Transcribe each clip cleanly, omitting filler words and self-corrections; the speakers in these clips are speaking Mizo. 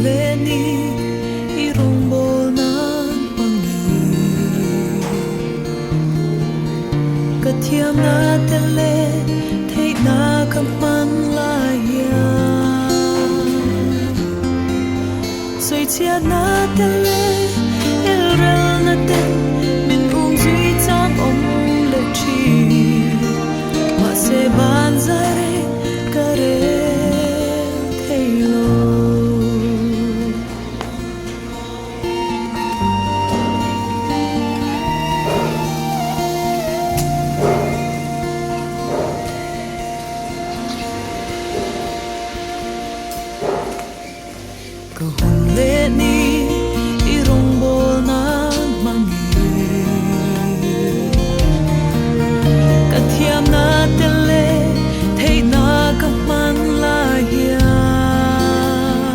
leh ni i rawngbâwl nân hmangin ka thiamna te leh theihna ka hman lai hian sawichhiatna te leh elrelna ten min umzui chang awm leh thin. Mahse ban zai reng ka rel thei lo. Ka hun leh ni i rawngbâwl nan hmangin ka thiamna te leh theihna ka hman lai hian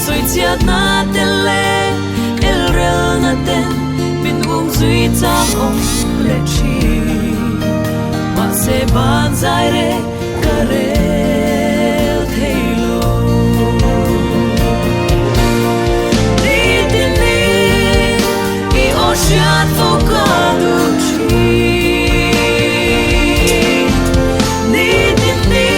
sawichhiatna te leh elrelna ten min umzui chang awm leh thin. Mahse ban zai reng Ka rel thei lo. Ni tin ni i aw hriat fo ka duh thin. Ni tin ni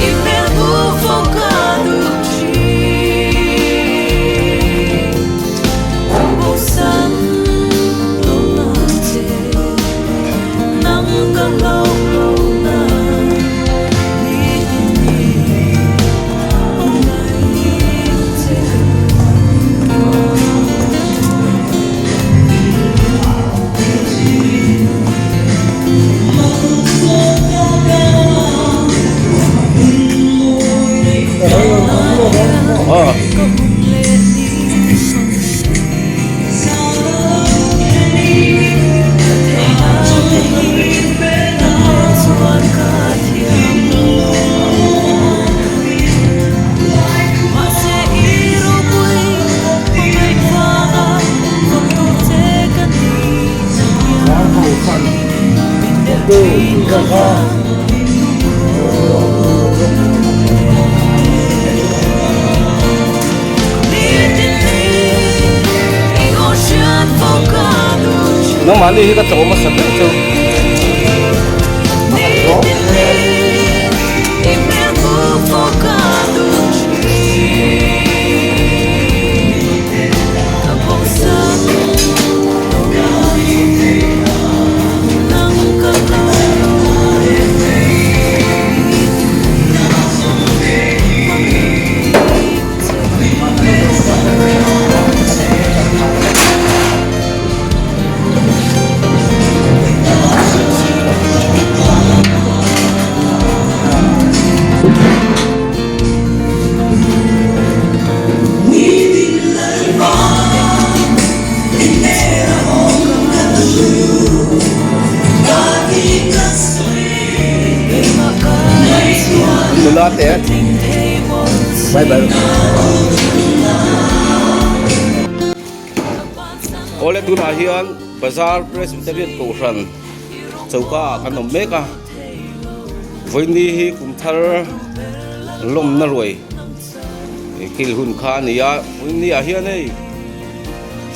i hmel hmu fo ka duh thin. Ka bosan lo na che. Nang ka lo lo na ni tin ni ngai che. Ka hun leh ni Nangmahni hi ka tlawm hmasa ber chu. Nula te bye bye. Awle tunah hian Bazar Presbyterian Kohhran choka ah kan awm mek a, vawiini hi kum thar lawmna ruai kil hun kha a ni a, vawiini ah hian hei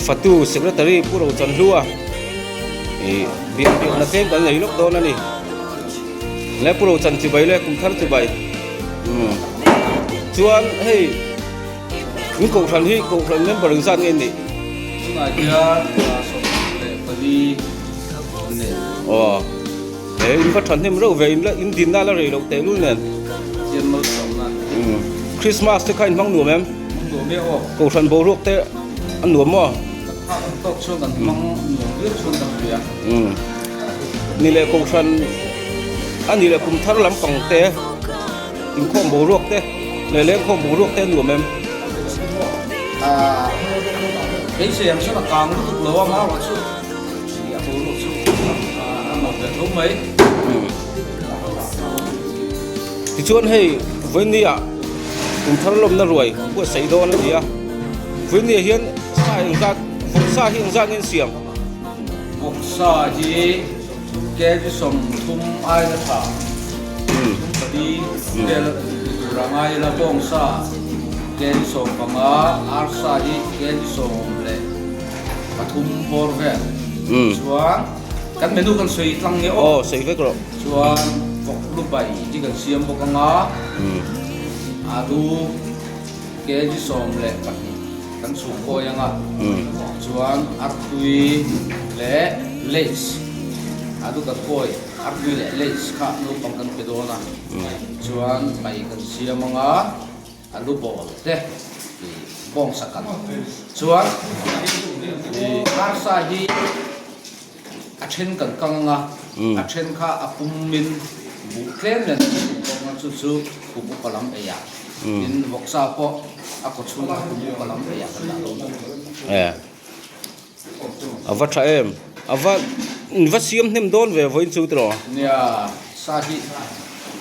fatu secretary Pu Rochanhlua ih biak biakna tlem kan nei lawk dawn a ni. Le Pu Rochan chibai le kum thar chibai umm chuan hei. In kohhran hi kohhran member engzat nge nih? Tunah hian 24 an nei. Aw, he in va thahnem reuh ve, in la in dinna la rei loh tehlul nen. Chian malsawmna. Umm, Christmas te kha in hmang nuam em? Hmang nuam e aw. Kohhran boruak te a nuam maw? Kan phak ang tawk chuan kan hmang nuam viau chuan kan hria. Umm, ni leh kohhran a ni leh kum thar lampang te. Inkhawm boruak te leh lengkhawm boruak te a nuam em? Beisei ang chuan a kang lutuk lo a, marawh chu a boruak chu a nuam ve tho mai. Tichuan hei Vawinia kum thar lawmna ruai buatsaih dawn a ni a, Vawinia hian sa engzat vawksa hi engzat nge an siam? Vawksa hi kg 30 aina tha. 34 vel a ni tur a. turah ngai ila bawngsa kg 15, arsa hi kg 13 bawr vel chuan kan menu kan sawi tlang nge aw. Aw sawi vek rawh. Chuan vawk lu bai hi kan siam bawk anga alu kg 12 kan chhuk kawi anga chuan artui leh lace alu kan kawi artui leh lace kha naupang kan pe dawn a chuan mai kan siam anga alu bawl te ih bawngsa kan chuan ih arsa hi A then kan kang anga, a then kha a pumin buh tlem nen an tum bawk anga chu chu kum upa lam ei ah tin vawksa pawh a kaw chhung kha kum upa lam ei ah kan dah dawn a. E a va tha em a va va siam hnem dawn ve vawiin chu tiraw. Nia sa hi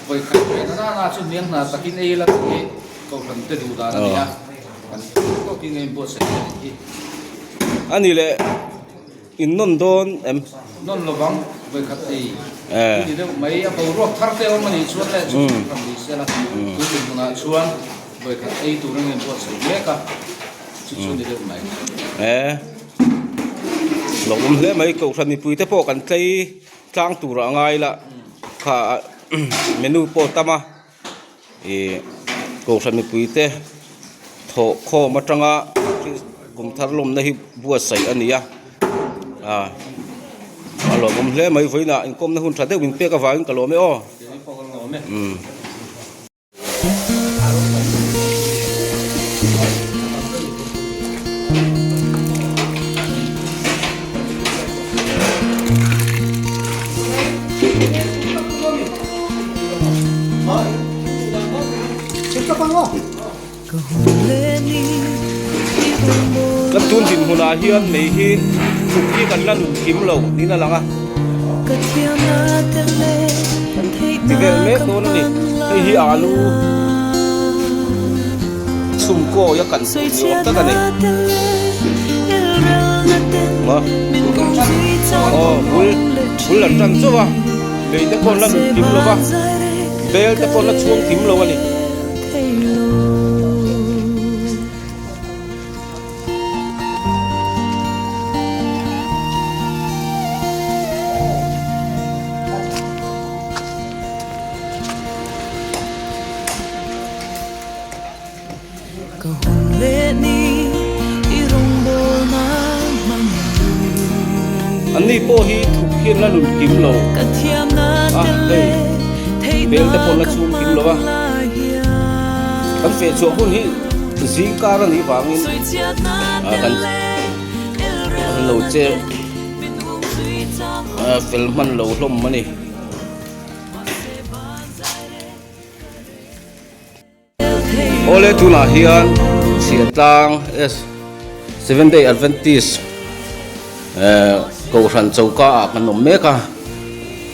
vawi khat ve na nana chu hniang hna takin ei la tih hi kohhran te duh dan a ni a, kan tawkin a inbuatsaih a nih hi. A ni leh. In nawn dawn em? Nawn lovang, vawikhat ei i ni deuh mai. A boruak thar te awm a nih chuan leh chu chu ram ni sela tun dinhmunah chuan vawikhat ei tur engem buatsaih mek a, chu chu ni deuh mai. E, lawmawm hle mai. Kohhran mipui te pawh kan tlei tlang tur a ngai la, kha menu pawh tam a. Ih kohhran mipui te thawh khawm atanga kum thar lawmna hi buatsaih a ni a ah a lawmawm hle mai vawiinah inkawmna hun tha deuh min pek avangin ka lawm e aw umm. Kan tun dinhmunah hian mei hi thuk hi kan la nun kim lo niin a lang a, kan ti vel mek dawn a ni. Hei hi alu chhumkawi a kan tur ni awm tak a ni. Aw bul bul an tan chauh a. Lei te pawh la nun kim lo va, bel te pawh la chhuang kim lo a ni. An ni pawh hi thuk hian la nun kim lo a hei bel te pawh la chhung kim lo a kan feh chhuah hun hi zing kar a nih vangin kan lo che fel hman lo hlawm a ni. Awle tunah hian Chhiatlang S Seventh Day Adventist eh Kohhran choka ah kan awm mek a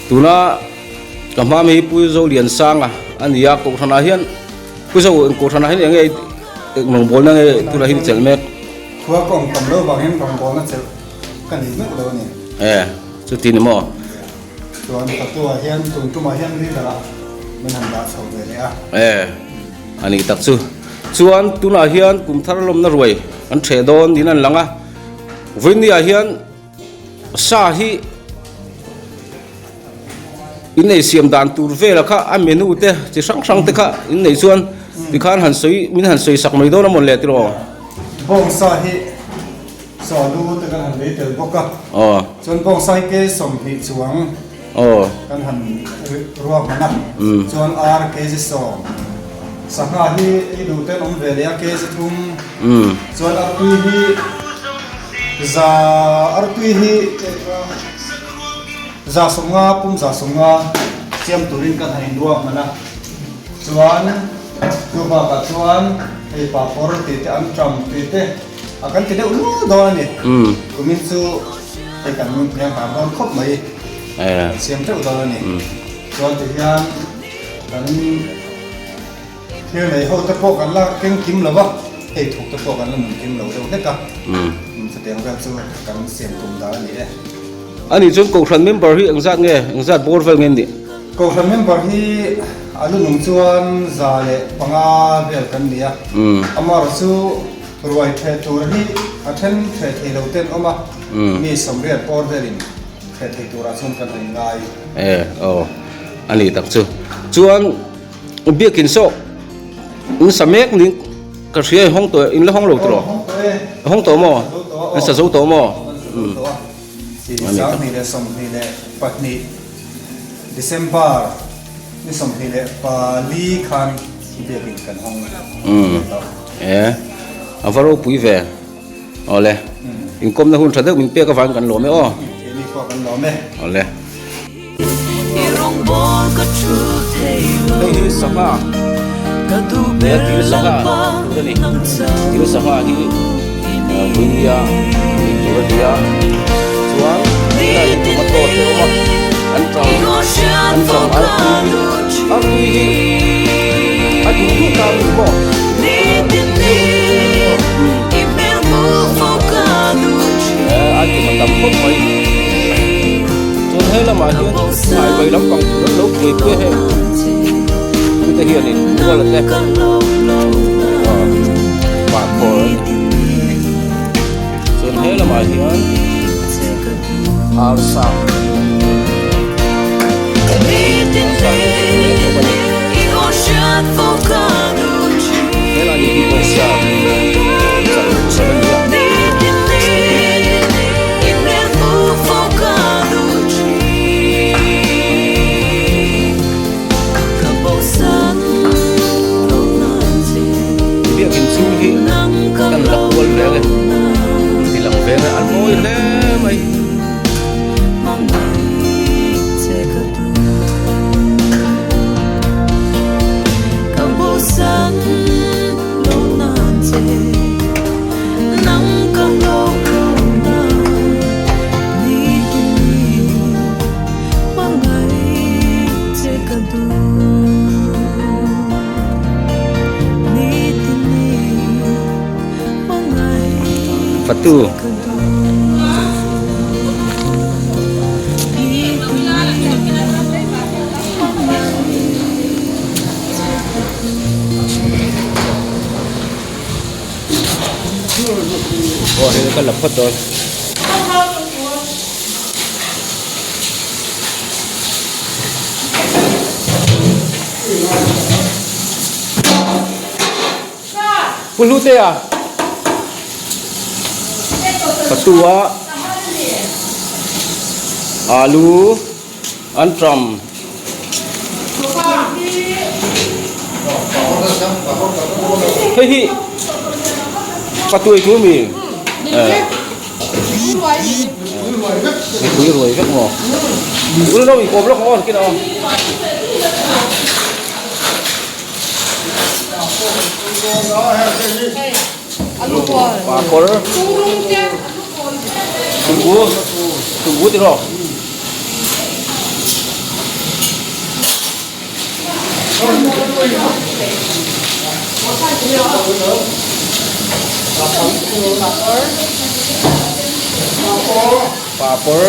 tuna ka hma mi hi Pu Zoliansanga a ni a Kohhran ah hian Pu Zo Kohhran ah hian eng nge eng rawngbawlna nge tunah hian i chelh mek? Khua ka awm tam lo vang hian rawngbawlna chelh ka nei meuh lo a ni. Eh chuti ni maw? Chuan Fatuah hian tun tumah hian leader ah min han dah chho ve leh a. E, a nih tak chu. Chuan tunah hian kum thar lawmna ruai an ṭheh dawn niin an lang a. Vawiinniah hian sa hi innei siam dan tur vela kha a menu te chi hrang hrang te kha innei chuan tikhan han sawi min han sawi sak mai dawn a mawn le tiraw? Bawngsa hi Saw lu te kan han lei tel bawk a, chuan bawngsa hi ke 20 chuang kan han ruak hman a, chuan ar kg 10, sangha hi ei duh ten awm ve leh a kg 3, chuan artui hi za artui hi 150 pum 150 siam turin kan han inruak hman a, chuan chu bakah chuan hei papawr tih te anṭam tih te. A kan ti deuh nual dawn a ni. Kumin chu hei kan hmel hnar dawn khawp mai. Kan siam teuh dawn a ni. Chuan ti hian kan thil nei ho te pawh kan la keng kim lo va, hei thuk te pawh kan la nun kim lo deuh hlek a. Chutiang vel chu kan siam tum dan a ni e. A nih chuan Kohhran member hi engzat nge, engzat bawr vel nge an nih? Kohhran member hi. a lu nung chuan 105 vel kan ni a. Amaherawh chu ruai theh tur hi a then theh thei lo ten awm a, mi 80 pawr velin theh thei turah chuan kan han ngai. E aw a ni tak chu. Chuan biakin saw in sa mek ning ka hria i hawng tawh in la hawng lo tawh? Hawng tawh maw? In sa zo tawh maw? 2022 December ni 24 khan biakin kan hawng tawh. E a va ropui ve. Awle inkawmna hun tha deuh min pek avangin kan lawm e aw. Keini pawh kan lawm e. Awle. Hei hi sangha he thil sangha tur a ni. Thil sangha hi Bunia tih tur a ni a chuan tunah hian tomato te a awm a an tang an tang artui hi artui hi a duh duh ta a ni maw. A ti tam khawp mai chuan he lamah hian thlai vai lampang tur an lo buaipui a heng tute hianin ruala te pah khawr a ni chuan he lamah hian arsa arsa hi a ni. Helai hi pawisa chak sak a ni a. Biakin chhung hi kan la kual veng e ti lang veng e a mawi hle mai. Fatu. Aw hei ka la phawt dawn. Pu Hlutea Patua Alu Anṭam Hei hi Patuai tur mi Mipui ruai vek maw Ul lo inkawm lawk maw kin aw. Pakawr Tumbu Tumbu ti rawh Pakawr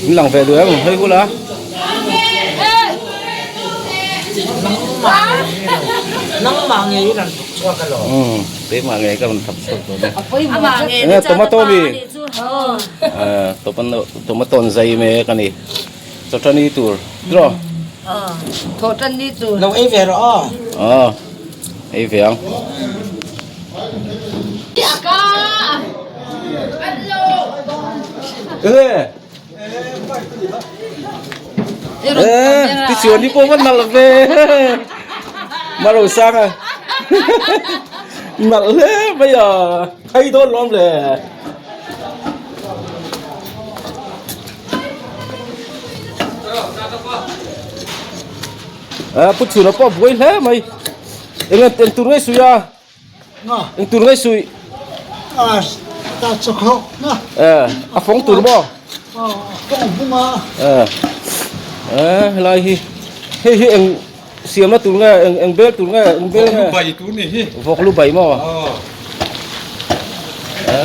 In lang ve duh em hei bula. Nangmah ngei i ran thawk chhuak a lo. Keimah ngei ka rawn thawk chhuak dawn e. Tomato mi. Tomato an zai mek a ni. Chawṭani tur tiraw? Thawhṭani tur. Lo ei ve rawh aw. Aw, ei ve ang. Enge? Eh, tichuan hi pawh va nalh ve. Marosanga nalh hle mai a khai dawn lawm le. A pu chhuna pawh a buai hle mai eng eng tur nge suih a eng tur nge suih a fawng tur maw e helai hi hei hi eng siamna tur nge eng eng bel tur nge eng bel nge vawk lu bai maw e.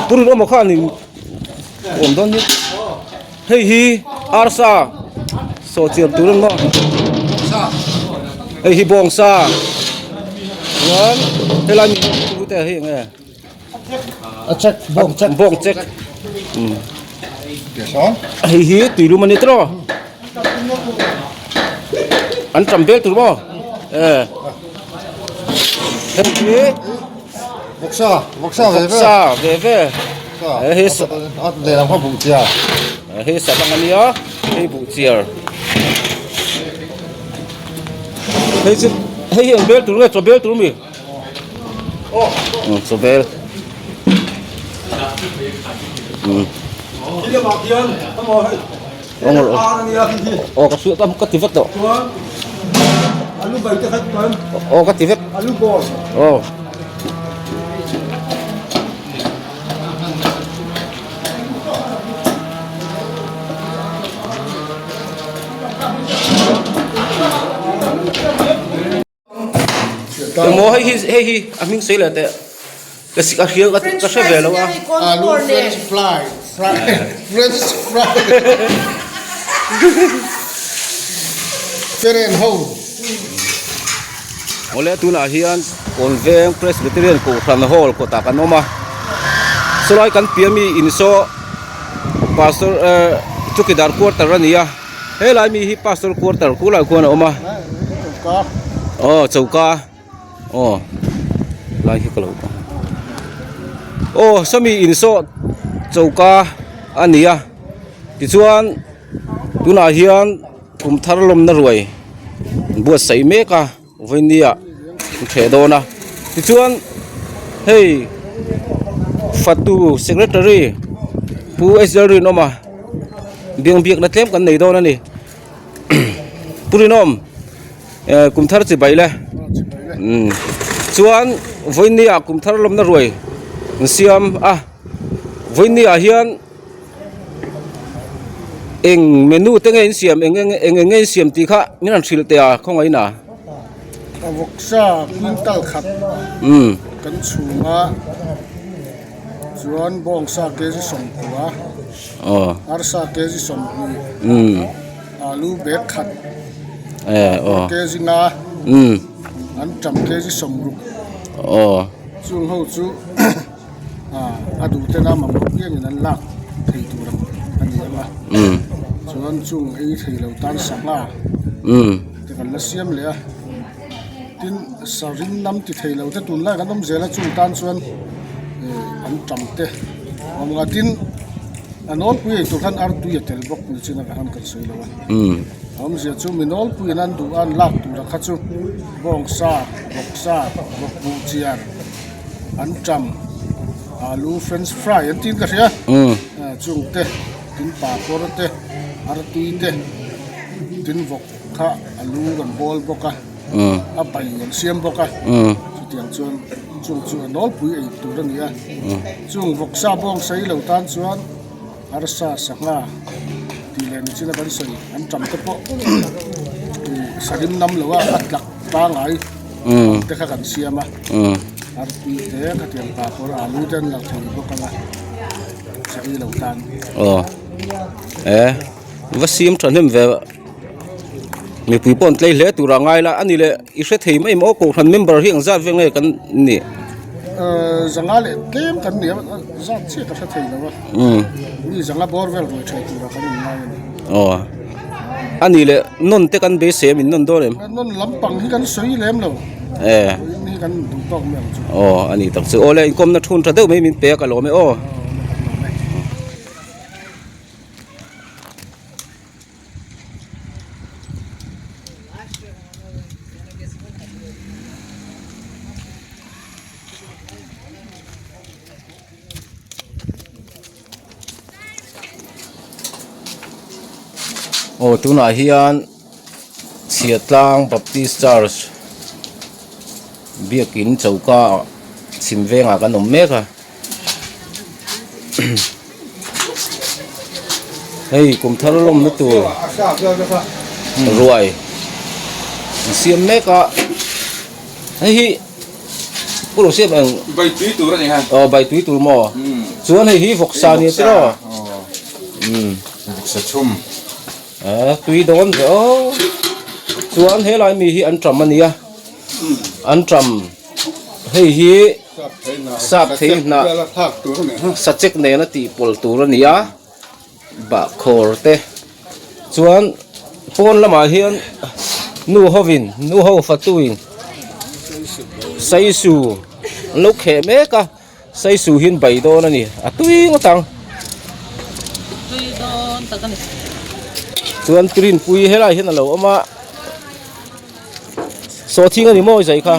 Purun awm kha ni awm dawn hi hei hi arsa saw chiam tur an maw hei hi bawngsa chuan helai mi te hi eng nge a check bawng check bawng check hei hi tui lum a ni tawh an tam vel tur maw e hei hi vawksa vawksa ve ve vawksa ve ve hei a lehlam kha buh chiar hei sabang a nia hei buh chiar hei chu hei hi eng bel tur nge chaw bel tur mi chaw bel aw ka hriat a ka ti vek tawh aw ka ti vek aw. Engmaw hei hi hei hi a hming sawi leh teh ka sik a hria ka ka hre ve lo a. Alu french fry fry french fry Feren ho. Awle tunah hian Kawnveng Presbyterian Kohhran Hall kawtah kan awm a sawlai kan piah mi in saw Pastor eh Chukidar quarter a ni a. Helai mi hi pastor quarter khulai khuan a awm a aw choka aw lai hi ka lo aw sawmi in saw choka a ni a tichuan tunah hian kum thar lawmna ruai buatsaih mek a vawinia an ṭheh dawn a tichuan hei fatu secretary pu S Lalrinawma biang biakna tlem kan nei dawn a ni pu Rinawm eh kum thar chi bai le umm chuan vawinia kum thar lawmna ruai an siam a vawinia hian. Eng menu te nge in siam eng eng eng nge in siam tih kha min rawn hrilh teh a khawngaih in a. A vawksa quintal khat kan chhung a chuan bawngsa kg sawmkua arsa kg 20 alu bag khat kg nga an tam kg 60 chung ho chu. a duh tena mamawh piangin an lak thei tur ang a ni ang a chuan chung ei thei lo tan sangha te kan la siam leh a tin sarin lam ti thei lo te tunlai kan awm zel a chung tan chuan ih an tam te a awm ang a tin a nawlpui ei tur khan artui a tel bawk ni chin a kan sawi lo a a awmzia chu mi nawlpuiin an duh a an lak tur ang kha chu bawngsa vawksa vawkbuh chiar. An ṭam alu french fry an tiin ka hria chung te tin papawr te artui te tin vawk kha alu kan bawl bawk a a bai an siam bawk a chutiang chuan chung chu a nawlpui ei tur a ni a chung vawksa bawng sei lo tan chuan arsa sangha tih leh nichin a kan sawi an ṭam te pawh sarim nam lo a a tlak pangai. Te kha kan siam a artui te khatiang pa pawh alu te an lo thei bawk ang a chei lo tan aw e va siam thahnem ve. Mipui pawh an tlei hle tur a ngai la a ni le i hre thei mai maw kohhran member hi engzat vel nge kan nih? Zanga leh tlem kan ni a zat chiah ka hre thei lo a mi zanga bawr vel ruai thei tura kan inngai a ni. Aw a ni le nawn te kan beisei a min nawn dawn em? Nawn lampang hi kan sawi lem lo. Eh. Vawiin hi kan duh tawk mai ang chu. Aw a ni tak chu aw le inkawmna thun tha deuh mai min pe a ka lawm e aw. Aw tunah hian Chhiatlang Baptist Church biakin choka chhim vengah kan awm mek a. Hei kum thar lawmna tur ruai an siam mek a hei hi pu lo siam eng bai tui tur a ni ha aw bai tui tur maw chuan hei hi vawksa a ni tiraw vawksa chhum tui dawn ve aw chuan helai mi hi an ṭam a nia an ṭam hei hi. Sap thei hnah sachek nena tih pawlh tur a ni a bahkhawr te chuan pawn lamah hian nu hovin nu ho fatuin saisu an lo kheh mek a saisu hi an bai dawn a ni a tui ngawt ang chuan rinpui helai hian a lo awm a. Sawhthing a ni maw zai kha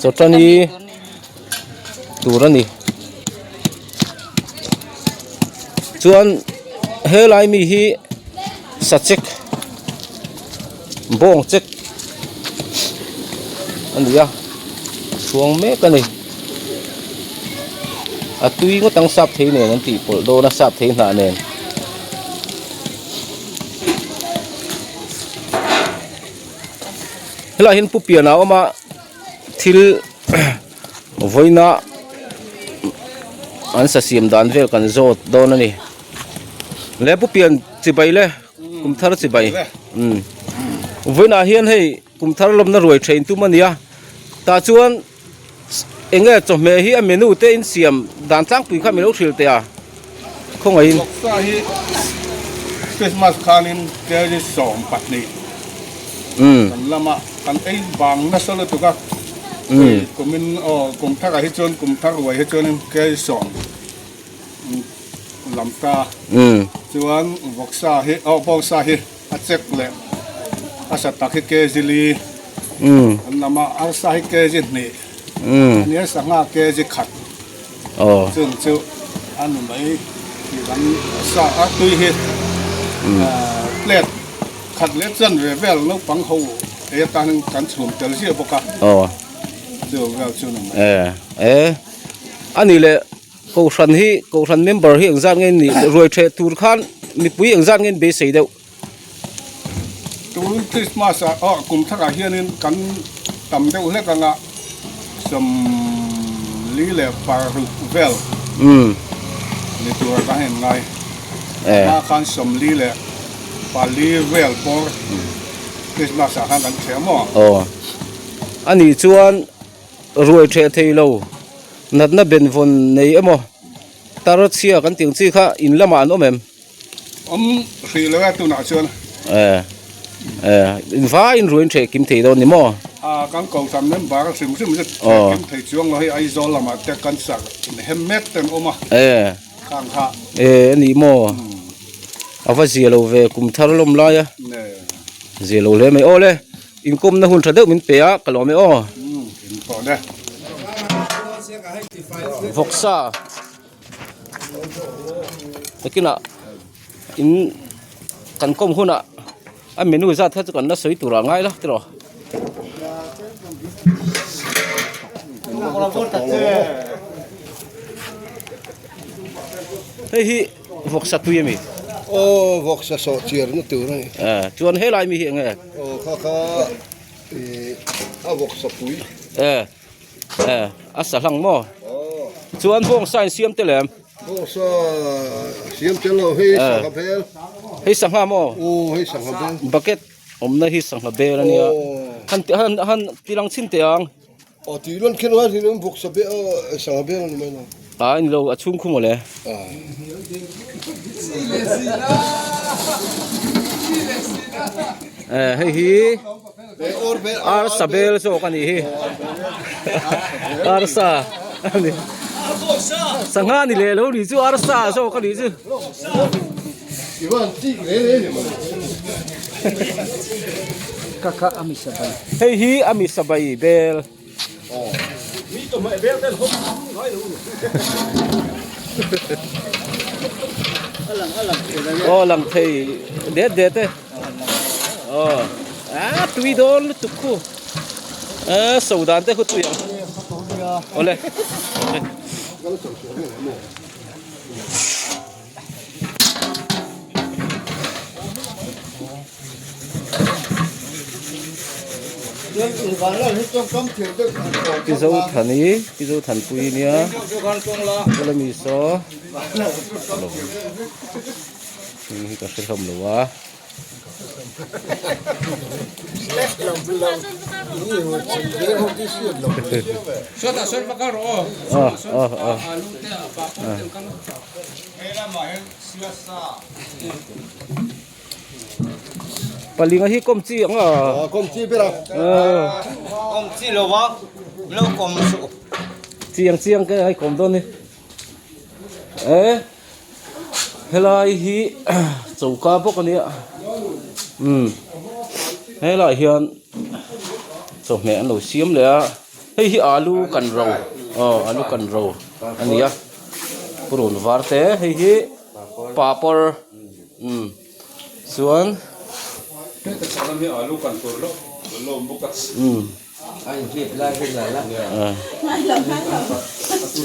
Chawtani tur a ni chuan helai mi hi sachek bawng chek a ni a chhuang mek a ni a tui ngawt ang sap thei nen an tih pawlh dawn a sap thei hnah nen. Helaiah hian pu pian a awm a thil vawiina an sa siam dan vel kan zawt dawn a ni le pu pian chibai le kum thar chibai umm vawiinah hian hei kum thar lawmna ruai thein tum a ni a tah chuan Eng nge chawhmeh hi a menu te in siam dan tlangpui kha milo hrilh teh a khawngaihin. Vawksa hi Christmas khanin kg 12 kan lama kan ei vang nasa lutuk a kumin aw kum thar ah hi chuan kum thar ruai hi chuanin kg 10 lam ta chuan vawksa hi aw bawngsa hi A chek leh a sa tak hi kg li an lam a, arsa hi kg hnih a nia, sangha kg khat chung chu a ni mai tih kan sa a, tui hi plate khat leh chan ve vel naupang ho ei atan kan chhum tel ziah bawk a, chu vel chu ni mai. A ni leh Kohhran hi Kohhran member hi engzat nge nih ruai theh tur khan mipui engzat nge beisei deuh. Tun Christmas ah aw kum thar ah hianin kan tam deuh hlek anga 46 vel ni tur ah kan en ngai. Hma khan 44 vel bawr Christmas ah khan kan theh maw. Aw anih chuan Ruai theh thei lo, natna benvawn nei emaw, tar chhia kan tih ang chi kha in lamah an awm em? Awm hrih lo e tunah chuan. E, e, in vaiin ruai in theh kim thei dawn ni maw? A, kan kohhran member hrim hrim chu theh kim thei chuang lo hei Aizawl lamah te cancer inhem mek te an awm a. E. Khang kha. E, a ni maw? A va zia lo ve kum thar lawm lai a. Zia lo hle mai. Aw le. Inkawmna hun tha deuh min pe a, ka lawm e aw. Vawksa takinah in kan kawm hunah a menu zat kha chu kan la sawi turah ngai la tiraw. Hei hi vawksa tui a mi? Aw vawksa sawh chiarna tur a ni. Chuan helai mi hi eng nge? Aw kha kha ih a vawk sapui. E e a sa hlang maw? Aw. Chuan bawngsa in siam tel em? Bawngsa siam tel lo hei sangha phel. Hei sangha maw? Aw hei sangha bel. Bucket awmna hi sangha bel a nia. Han han han ti lang chhin teh ang. Aw tih rawn khen a rin vawksa bel sangha bel a ni mai lo. A ni lo a chhung khu mawle. Eh hei hi arsa bel zawk a nih hi. Arsa a ni. Sangha ni leh lo ni chu arsa zawk a nih chu. Hei hi a mi sabai bel. Aw lang thei det det e. Aw a tui dawn lutuk khu. A so dan te khu tui ang. Awle. Pi Zothani Pi Zothanpui nia bula mi saw hming hi ka hre hlawm lo a. Palinga hi kawm chi ang a. Kawm chi ber a. Kawm chi lo va, lo kawm suh. Chiang chiang ke ai kawm dawn ni. E helai hi choka bawk a nia. Umm helaiah hian chawhmeh an lo siam leh a. Hei hi alu kan ro aw alu kan ro a ni a purun var te hei hi papawr umm chuan umm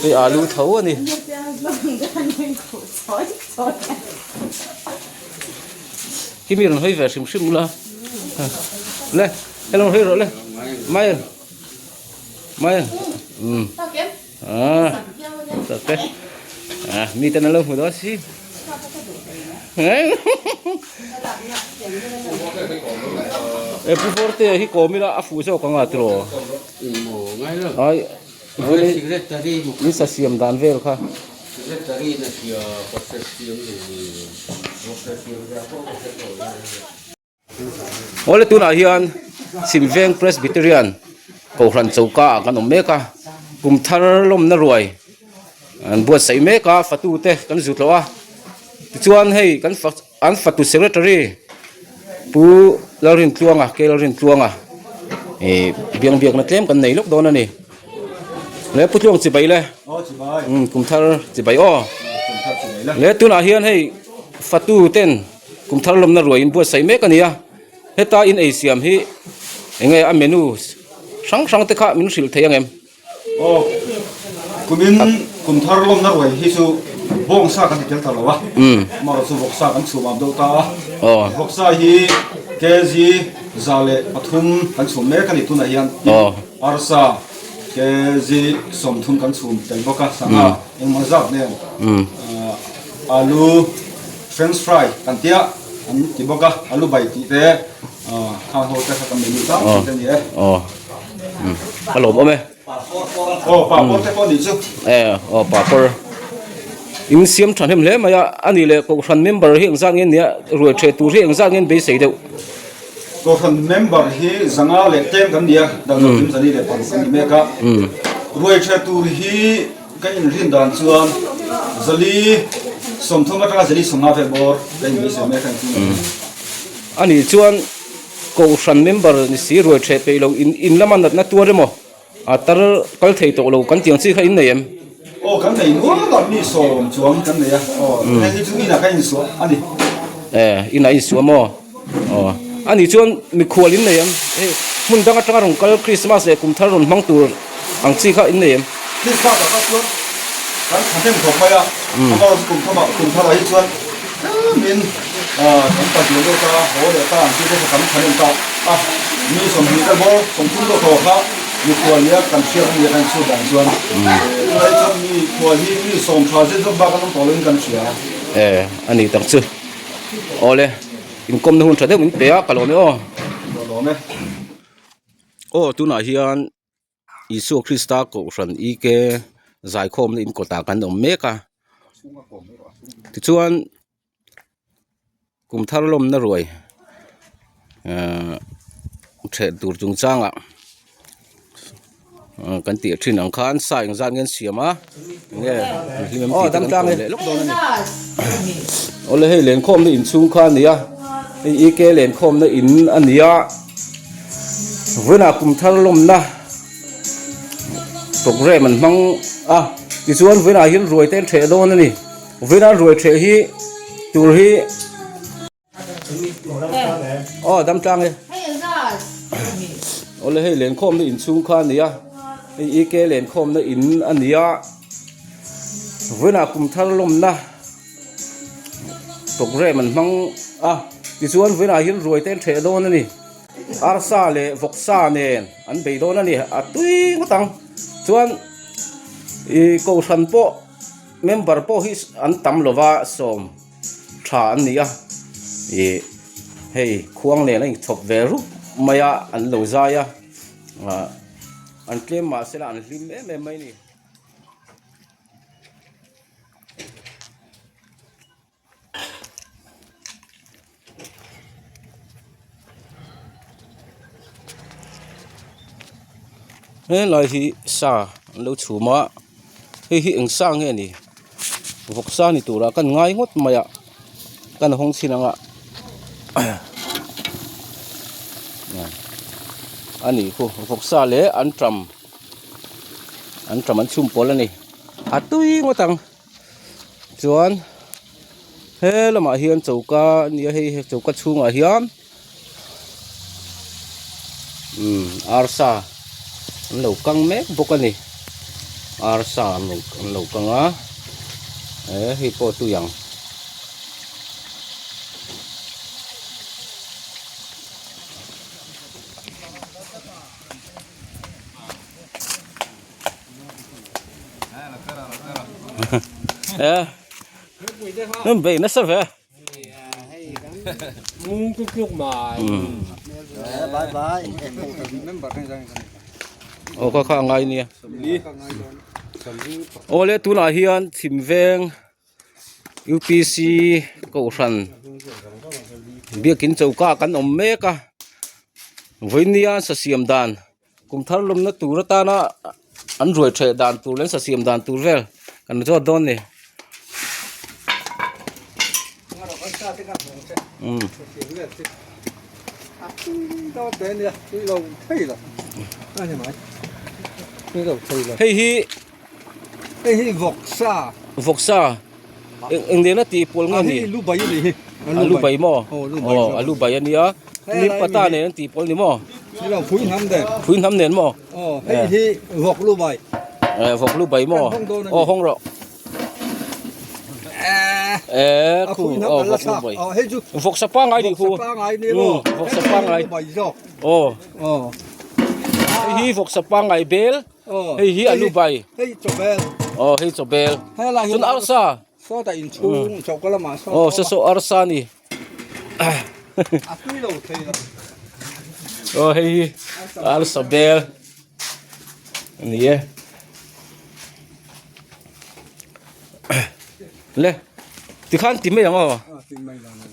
hei alu tho a ni. Kimi rawn hawi ve hrim hrim ula le hello hawi rawh le mai. Mai um à tak te à mi ten an lo hmu dawn si e pu forte hi kawm ila a fuh zawk anga tiraw ai in sa siam dan vel kha Awle tunah hian Chhimveng Presbyterian Kohhran choka ah kan awm mek a, kum thar lawmna ruai an buatsaih mek a fatu te kan zut loh a, tichuan hei kan an fatu secretary Pu Lalrintluanga K Lalrintluanga ih biang biakna tlem kan nei lawk dawn a ni. Le Pu Tluang chibai le kum thar chibai aw le tunah hian hei fatu ten. Kum thar lawmna ruai in buatsaih mek a ni a, heta in ei siam hi eng nge a menu hrang hrang te kha min hrilh thei ang em? Aw, kumin kum thar lawmna ruai hi chu bawngsa kan ti tel ta lo a, amaherawh chu vawksa kan chhum am deuh ta a, vawksa hi kg 103 kan chhum mek a ni tunah hian, tin arsa kg 30 kan chhum tel bawk a, sangha engmaw zat nen alu. French fry kan tia an ti bawk a, alu bai tih te khang ho te kha kan menu tlang tih te a ni e. Aw a lawm awm e. Aw papawr te pawh nih chu. E aw papawr in siam tha hnem hle mai a, a nih leh kohhran member hi engzat nge nia ruai theh tur hi engzat nge beisei deuh. Kohhran member hi zanga leh tlem kan ni a, danglam zani leh paruk kan ni mek a, ruai theh tur hi. Ka inrin dan chuan zali 30 atanga zali 50 vel bawr ka inbeisei mek a ni chu. A nih chuan Kohhran member ni si ruai theh peih lo in in lama natna tuar emaw a tar kal thei tawh lo kan tiang chi kha in nei em? Aw kan nei nual a, mi sawm chuang kan nei a, aw hei hi chu inah ka insuah a ni. E inah insuah maw? Aw a nih chuan mikhual in nei em? Hei hmun dang atanga rawn kal Christmas leh kum thar rawn hmang tur ang chi kha in nei em? Christmas ah kha chuan kan thahnem khawp mai a, amaherawh chu kum thama kum tharah hi chuan tlemin kan pazual deuh ta a, haw leh ta ang chi te kha kan thahnem ta a, mi 20 te bawr 30 deuh tawh kha mikhual nia kan hriat a nia kan inchhut dan chuan tunah hi chuan mikhual hi mi 10 tha zet zawk bak an awm tawh loin kan hria. E a ni tak chu. Awle inkawmna hun tha deuh min pe a ka lawm e aw. Ka lawm e. Aw tunah hian Isua Krista kohhran IK zaikhawmna inkawtah kan awm mek a tichuan Kum thar lawmna ruai ahh theh tur chung changah kan tih thin ang khan sa engzat nge an siam a enge an hlim em tih te kan kawm leh lawk dawn a ni awle hei lenkhawmna inchhung kha a ni a hei ek lenkhawmna in a ni a vawiinah kum thar lawmna programme an hmang a tichuan vawiinah hian ruai te an theh dawn a ni. Vina ruai ṭheh hi tur hi aw dam tlang e awle hei lenkhawmna inchhung kha a ni a hei ek lenkhawmna in a ni a vawiinah kum thar lawmna programme an hmang a tichuan vawiinah hian ruai te an ṭheh dawn a ni arsa leh vawksa nen an bei dawn a ni a tui ngawt ang chuan ih kohhran pawh. Member pawh hi an tam lova sawm tha an ni a ih hei khuang nen a inchhawp ve rup mai a an lo zai a ah an tlem mahse la an hlim em em mai a ni. Helai hi sa an lo chhum a hei hi eng sa nge ni vawk sa ni turah kan ngai ngawt mai a kan hawng chhin ang a a ni khu vawk sa leh anṭam anṭam an chhum pawl a ni a tui ngawt ang. Chuan he lamah hian choka a ni a hei choka chhungah hian umm arsa an lo kang mek bawk a ni arsa an lo an lo kang a eh hei pawh tui ang. Nên bị nó sao vậy? Mung kuk kuk mai. Bye bye. Ô kha kha ngai nia. Aw le tunah hian chhim veng UPC kohhran biakin choka kan awm mek a vawinia sa siam dan. Kum thar lawmna tur atana an ruai ṭheh dan tur leh an sa siam dan tur vel kan zawt dawn a ni. Hei hi Hei hi vawksa. Vawksa. Eng eng nena tih pawl nge ni? Hei lu bai a nih hi. A lu bai maw? Aw a lu bai a nia. Lim pata nen an tih pawl ni maw? Ni lo phui hnam nen. Phui hnam nen maw? Aw hei hi vawk lu bai. Eh vawk lu bai maw? Aw hawng rawh. Eh khu aw vawk lu bai. Aw hei chu vawk sa pangai nih khu. Vawk sa pangai ni maw? Vawk sa pangai. Aw. Aw. Hei hi vawk sa pangai bel. Hei hi alu bai. Hei chawbel. Aw hei chawbel. Helai Chuan arsa. Sawtah inchhung choka lamah sawn. Aw saw saw arsa ni. A tui lo thei lo. Aw hei hi arsa bel a ni e. Le tikhan ti mai ang aw.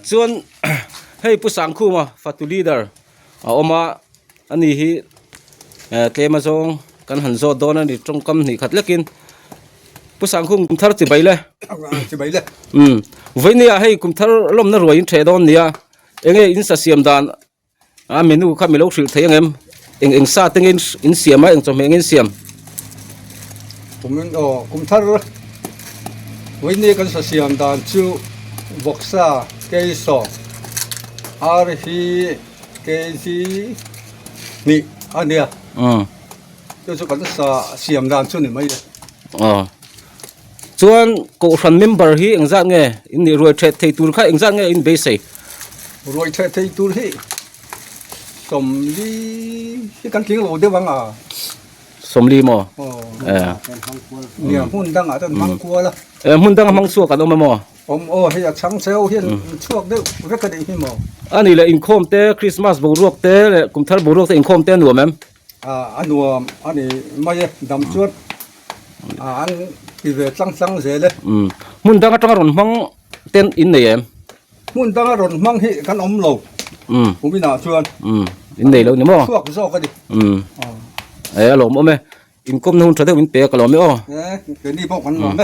Chuan hei Pu Sangkhuma fatu leader a awm a ani hi eh tlem a zawng kan han zawt dawn a ni tawngkam hnih khat lekin pu sangkhum kum thar chibai le chibai le um vawinia hei kum thar lawmna ruai in theh dawn nia enge in sa siam dan a menu kha milo hrilh thei angem eng eng sa te nge in siam a eng chawhmeh nge in siam kum in aw kum thar vawinia kan sa siam dan chu vawksa keisawm ar hi kg hnih a nia chu chu kan sa siam dan chu ni mai e aw chuan kohhran member hi engzat nge in nih ruai theh thei tur kha engzat nge in beisei ruai theh thei tur hi sawmli hi kan tling lo deuh ang a. Sawmli maw? Eh. Nia hmun dangah chuan hmang kual a. Eh hmun danga hmang chhuak an awm emaw? Awm aw hei a chhang cheu hian chhuak deuh vek a nih hi maw? A nih leh inkhawm te Christmas boruak te leh kum thar boruak te inkhawm te a nuam em? A nuam a ni mai e dam chuan an ti ve tlang tlang zel e. Hmun dang atanga rawn hmang ten in nei em? Hmun danga rawn hmang hi kan awm lo. Kum inah chuan. In nei lo ni maw? Chhuak zawk a ni. E a lawm awm e. Inkawmna hun tha deuh min pe a ka lawm e aw. E keini pawh kan lawm e.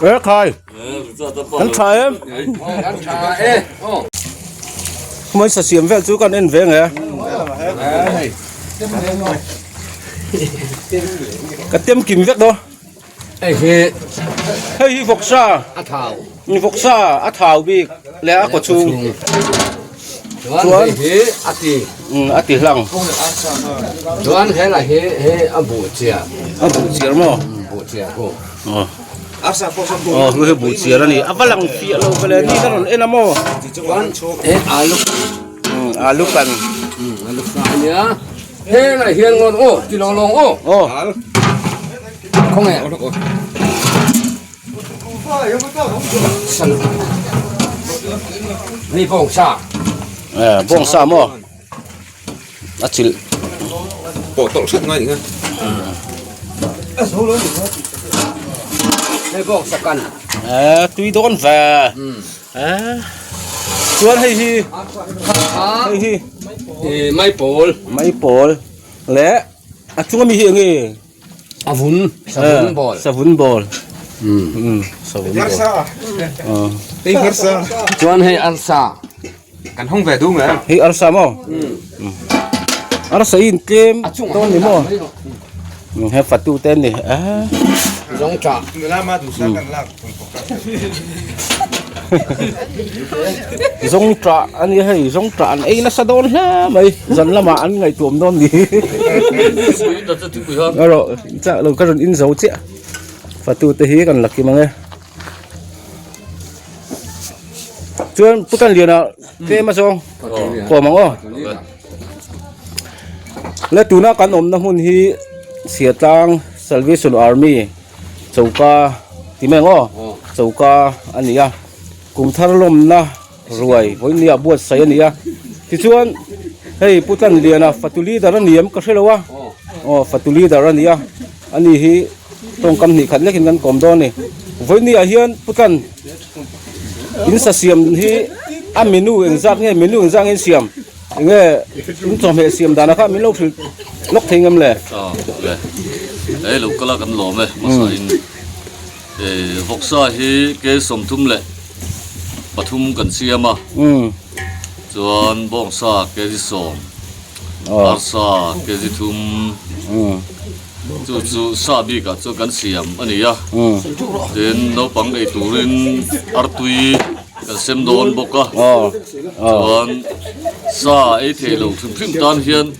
E khai. Kan tha em? Kan tha e. Khumai sa siam vel chu kan en ve nge. Ka tem kim vek daw. Hei hi hei hi vawksa a thau. Vawksa a thau bik leh a kawchhung. Chuan hei hi a ti. A ti hlang. Chuan helai hi hei a buh chiar. A buh chiar maw? Buh chiar hu. Aw. Aw hei hi buh chiar a ni. A va lang fiah lo vele ni ka rawn en a maw? Chuan hei alu. Alu kan. Alu kan a nia. Helai hian ngawn aw ti lawng lawng aw. Aw. Khawnge. Hei bawngsa. Eh bawngsa maw? A chilh. Pawh tawlh hret ngai eng a. Hei bawngsa kan. Eh tui dawn ve. Eh chuan hei hi hei hi maipawl maipawl leh a chunga mi hi eng nge a vun savun bawl savun bawl savun bawl hei arsa chuan hei arsa kan hawng ve duh nge hei arsa maw arsa in tlem dawn ni maw he fatu te ni a zawng tha Zawng tah a nia hei zawng tah an ei nasa dawn hle mai zan lamah an ngaihtuam dawn ni erawh chah lo ka rawn in zo chiah fatu te hi kan la kim ang e chuan pu Tanliana tlem a zawng kawm ang aw le tuna kan awmna hmun hi Siatlang Salvation Army. Choka ti mai ang aw choka a ni a kum thar lawmna ruai vawinia buatsaih a ni a tichuan hei Pu Tlanliana fatu leader a ni em ka hre lo a aw fatu leader a ni a ani hi tawngkam hnih khat lekin kan kawm dawn a ni vawinia hian Pu Tlan in sa siam hi a menu engzat nge menu engzat nge in siam. Enge in chawhmeh siam dan a kha min lo hrilh lawk thei ngam le? Aw le, hei lo kal a kan lawm e hmasa in vawksa hi ke 33 kan siam a, chuan bawngsa kg 10, arsa kg 3, chu chu sa bikah chuan kan siam a ni a, tin naupang ei turin artui. Kan sem dawn bawk a, chuan sa ei thei lo hrim hrim tan hian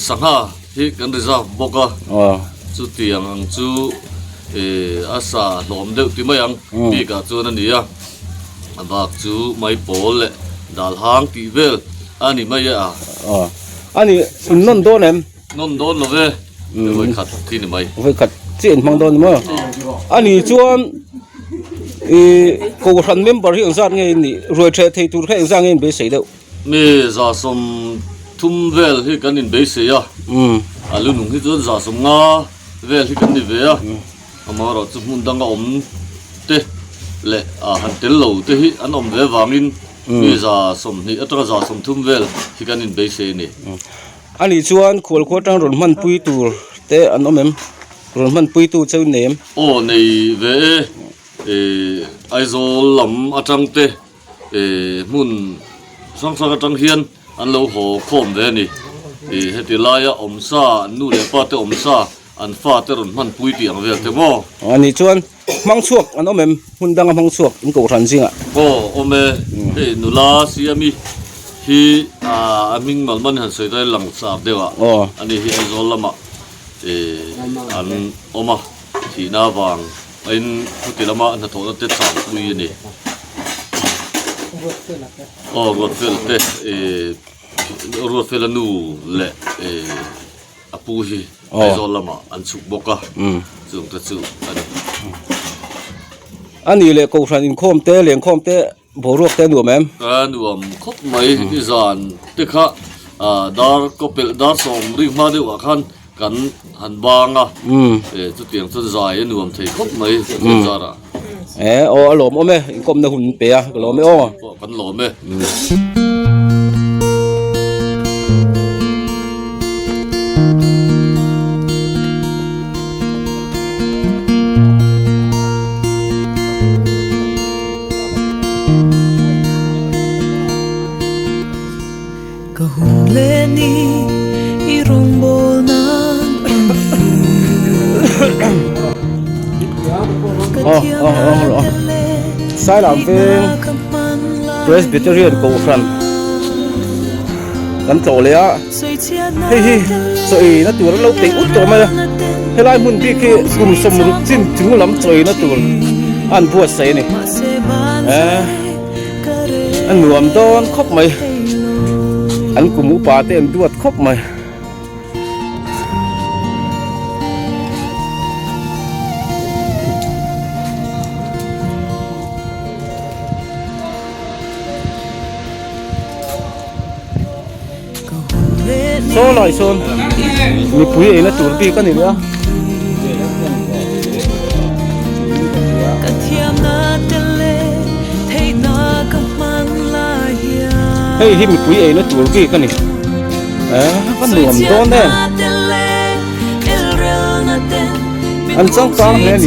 sangha hi kan reserve bawk a, chutiang ang chu a sa hlawm deuh ti mai ang bikah chuan a ni a, a bak chu maipawl leh dal hang tih vel a ni mai e a. A ni, in nawn dawn em? Nawn dawn lo ve, vawikhat khi ni mai. Vawikhat chiah in hmang dawn ni maw? A ni chuan i Kohhran member hi engzat nge in nih? Ruai ṭheh thei tur kha engzat nge in beisei deuh? Mi 130 vel hi kan inbeisei a, a lu nung hi chuan 150 vel hi kan ni ve a, amaherawhchu hmun danga awm te leh han tel lo te hi an awm ve vangin mi 120 atanga 130 vel hi kan inbeisei a ni. A nih chuan khualkhua atang rawn hmanpui tur te an awm em? Rawn hmanpui tu cheu nei em? Aw nei ve e, eh Aizawl lam atang te eh hmun hrang hrang atang hian an lo haw khawm ve a ni. Eh heti laia awmsa an nu leh pa te awmsa an fa te rawn hmanpui tih ang vel te maw? A nih chuan hmang chhuak an awm em? Hmun danga hmang chhuak in kohhran zingah. Aw awm e, hei nula Siami hi a hming malman han sawi dawn lang char deuh a, ani hi Aizawl lamah an awm a, thihna avang aiin khuti lama hnathawhna te changpui a ni. Aw Ruatfela te ih Ruatfela nu leh ih a pu hi Aizawl lamah an chhuk bawk a chung te chu a ni. A nih leh Kohhran inkhawm te lengkhawm te boruak te a nuam em? A nuam khawp mai nizan te kha dar kaw pelh dar sawm ring hma deuh ah khan kan han bang a chutiang chuan zai a nuam thei khawp mai pathian zarah. E aw a lawmawm e inkawmna hun pe a ka lawm e aw. Kan lawm e. Ka hun leh ni i rawngbâwl nan a ni. Ka thiamna te leh Sailam theihna veng ka hman lai Presbyterian Kohhran kan tlawh leh a hei hi chaw eina tur an lo peih ut tawh mai a helai hmun bik hi kum sawmruk chin chung lam chaw eina tur a an buatsaih a ni eh a nuam dawn khawp mai an kum upa te an duat khawp mai. Saw lai sawn mipui eina tur bik a ni leh a. Hei hi mipui eina tur bik a ni eh a nuam dawn em an changkang hle a ni.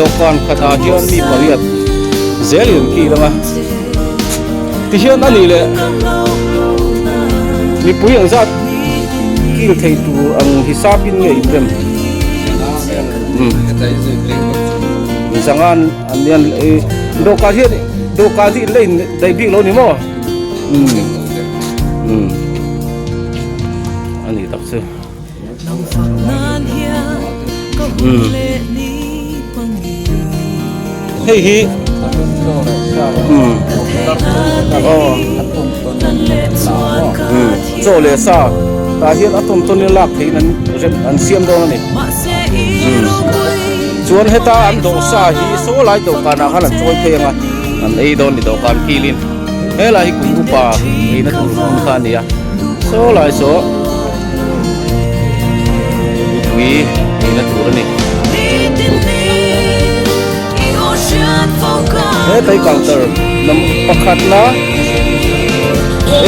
Dawhkan khatah hian mi pariat zel in kil ang a tihian a nih leh mipui ang zat kil thei tur ang hisapin nge inrem zangan an nian dawhkan hian dawhkan hi in la in daih bik lo ni maw a ni tak chu. Hei hi chaw leh sa tah hian a tawn tawn in lak theihin an rem an siam dawn a ni chuan heta an dawh sa hi saw lai dawhkanah khan an chawi phei ang a an ei dawn ni dawhkan kilin helai hi kum upa eina tur hmun kha a ni a saw lai saw. Mipui eina tur a ni. He phei counter lam pakhat na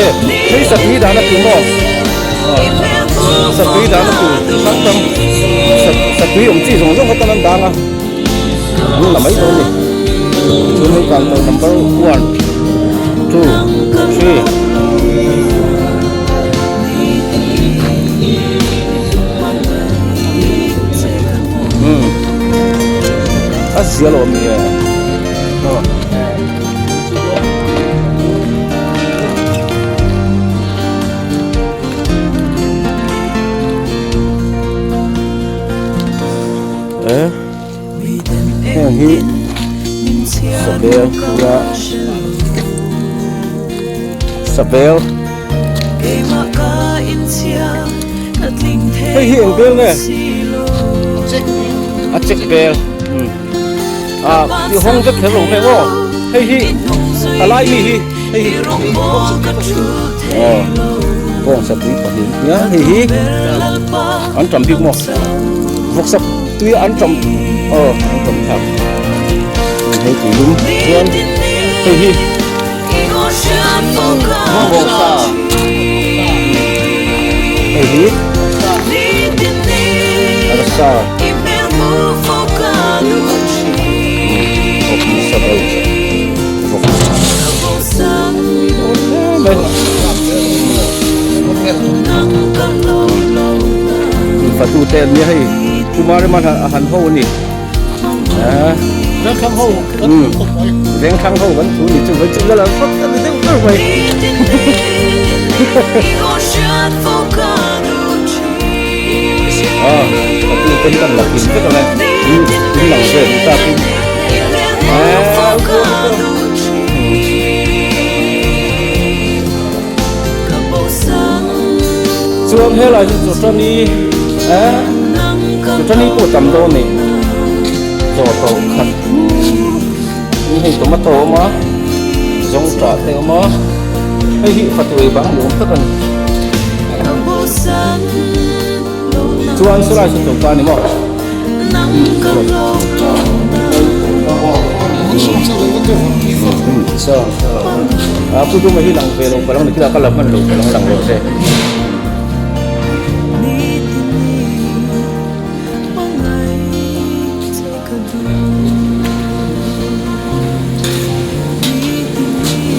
e hei satui dahna tur maw satui dahna tur hrang hrang satui awm chi zawng zawng kha tan an dang a an la mai dawn a ni chuan hei counter number 1 2 3. A zia lo awm e. Eh. Heng hi sabel tura sabel hei hi eng bel nge a chek bel a i hawng vek kher lo nge aw hei hi a lai mi hi hei hi aw bawng satui pahnih nia hei hi an tam bik maw vawksa tui an tam aw an tam thak hei tui lum chuan hei hi bawngsa hei hi arsa vawksa Fatu te an nia hei Kumar man a han ho a ni. Vengthlang ho kan thu khawp mai. Vengthlang ho kan thu ni chu vai chu la la fak a ni deuh ber mai. Ah, fatu te hi kan la kim vek ang e. In lang ve ni tak in. Chuan helai chu chawtani eh chawtani pawh tam dawn a ni chaw to khat in hei tomato a awm a zawngṭah te a awm a hei hi fatu ei bang ni awm tak a ni chuan saw lai saw choka a ni maw. A pu duma hi lang ve lo palang ni khila ka la hman lo palang lang lo se.